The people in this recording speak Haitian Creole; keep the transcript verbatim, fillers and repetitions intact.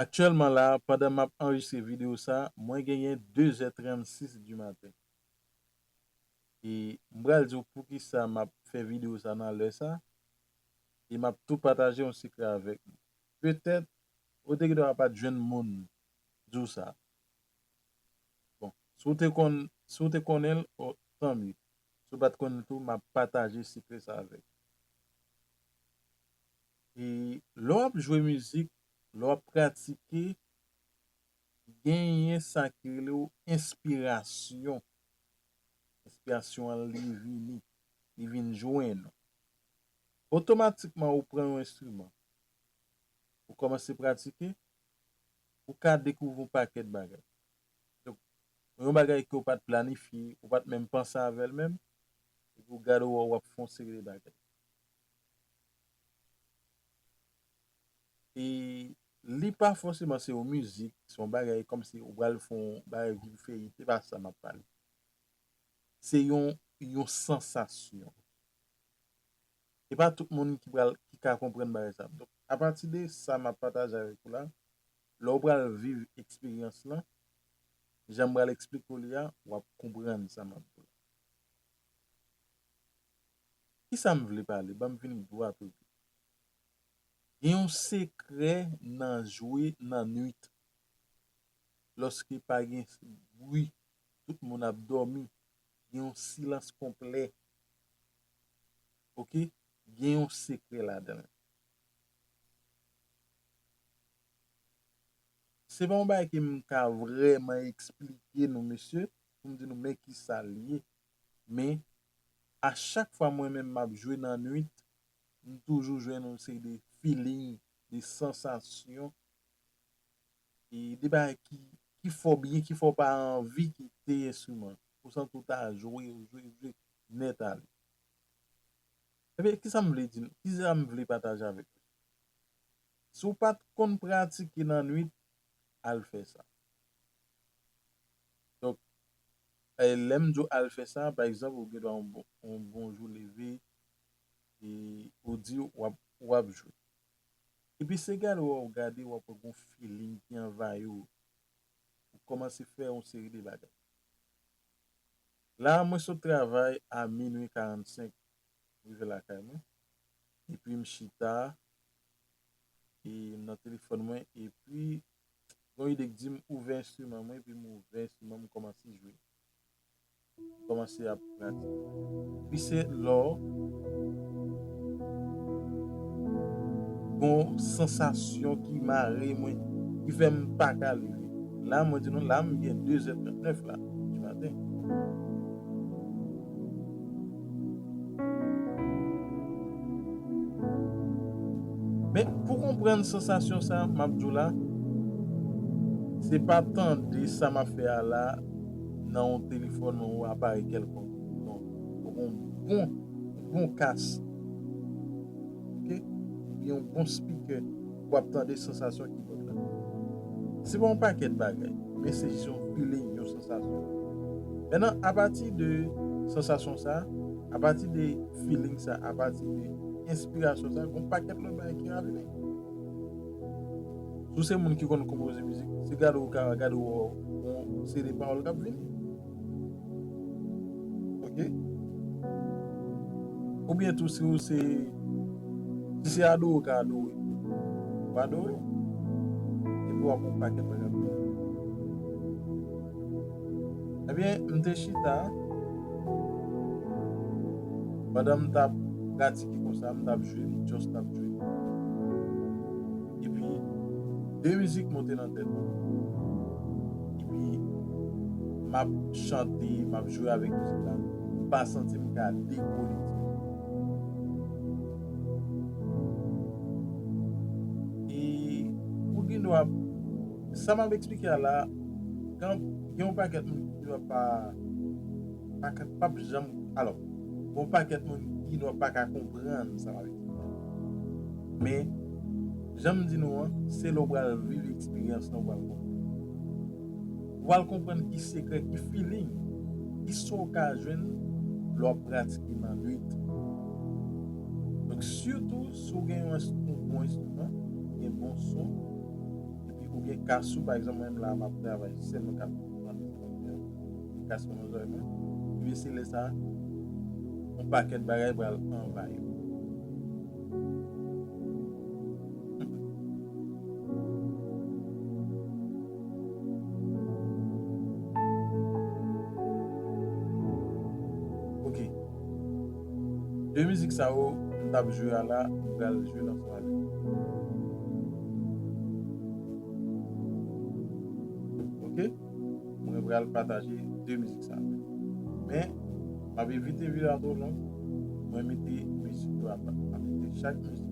Aktyèlman la, pandan m ap anrejistre videyo sa, mwen genyen de zè trannsis di maten. E m pral di w poukisa m ap fè videyo sa nan lè sa, e m ap tou pataje yon sekrè avèk nou. Petèt, ou te gentan pa t jwenn moun di w sa. Bon, si w te konn, si w te konnen l, o, tanmye. Si w pa t konnen l tou, m ap pataje sekrè sa avèk ou. E lè w ap jwe mizik, lè w ap pratike, genyen sa ki rele w enspirasyon. Enspirasyon an, li vini, li vin jwenn ou. Otomatikman, ou pran yon enstriman, ou kòmanse pratike, ou ka dekouvri yon pakèt bagay. Donk, yon bagay ke w pa t planifye, ou pa t menm panse avè l menm, epi w gade w wè w ap fè yon seri de bagay. E li pa fòseman se yon mizik, se yon bagay kòmsi ou pral fè yon bagay ki diferan, se pa sa m ap pale. Se yon, yon sansasyon. E pa tout moun ki pral, ki ka konprann bagay sa. Donk, apati de sa m ap pataje avèk ou la, lè w pral viv eksperyans lan, jan m pral eksplike w li a, w ap konprann sa m ap di w la. Kisa m vle pale? Ban m vini dwat o bi. Gen yon sekrè nan jwe nan nwit. Lòske pa gen bri, tout moun ap dòmi, gen yon silans konplè. Oke? Gen yon sekrè ladan l. Se pa yon bagay ke m ka vrèman eksplike nou, mesye, pou m di nou men kisa l ye. Men, a chak fwa mwen menm m ap jwe nan nwit, m toujou jwenn yon seri de feeling, de sansasyon, e de bagay ki, ki fè w byen, ki fè w pa anvi kite enstriman. Ou santi w ta jwe, jwe, jwe nèt ale. Ebyen, kisa m vle di nou? Kisa m vle pataje avèk nou? Si w pa t konn pratike nan nwit, al fè sa. Donk, e, lè m di w al fè sa, pa egzanp, ou gen dwa yon bon, yon bon jou leve, e ou di w ap, w ap jwe. Epi se gade w ap gade, w ap wè gon feeling ki anvayi w. Ou kòmanse fè yon seri de bagay. La, mwen sot travay a minui karannsenk, m rive lakay mwen. Epi m chita, e m nan telefòn mwen, epi gon ide k di m ouvè enstriman mwen, epi m ouvè enstriman, m kòmanse jwe. M kòmanse ap pratike. Epi se lò gon sansasyon ki mare mwen, ki fè m pa ka leve. La, mwen di nou, la, m gen de zè trannèf la, di maten. Men, pou konprann sansasyon sa, m ap di w la, se pa tande sa m ap fè a la nan yon telefòn ou aparèy kèlkonk. Non. Fò w gen yon bon, yon bon kas. Oke? Oubyen yon bon speaker pou w ap tande sansasyon kibòd la. Se pa yon pakèt bagay, men se jis yon feeling, yon sansasyon. Mentnan, apati de sansasyon sa, apati de feeling sa, apati de enspirasyon sa, gon pakèt lòt bagay ki ka vini. Si w se moun ki konn konpoze mizik, se gade w ka gade w wè yon seri de pawòl k ap vini. Oke? Oubyen tou, si w se, si se adore w ka adore, w adore. Epi w ap wè yon pakèt bagay ap vini. Ebyen, m te chita, pandan m t ap pratike konsa, m t ap jwe, m just t ap jwe. Epi, de mizik monte nan tèt mwen. Epi, m ap chante, m ap jwe avèk mizik la. M pa santi m ka dekonekte. E ou gen dwa, sa m ap eksplike a la, gen, gen yon pakèt moun ki dwa pa, pa ka, p ap janm, alò, gen yon pakèt moun ki dwa pa ka konprann sa m ap eksplike a. Men, jan m di nou an, se lè w pral viv eksperyans lan, w pral konprann. Ou pral konprann ki sekrè, ki feeling, ki sa w ka jwenn lè w ap pratike nan nwit. Donk, sitou si w gen yon ins-, yon bon enstriman, gen bon son, epi oubyen kas ou, pa egzanp, mwen menm la, m ap travay, si se mwen k ap pran mizik, mwen kase nan zòrèy mwen, ebyen se lè sa a, yon pakèt bagay pral anvayi ou. Ok. De mizik sa yo, m t ap jwe a la, m pral jwe l ansanm avè w. Ok? Mwen pral pataje de mizik sa yo. Men, m ap evite videyo a twò long. Mwen mete mizik yo apa. M ap mete chak mizik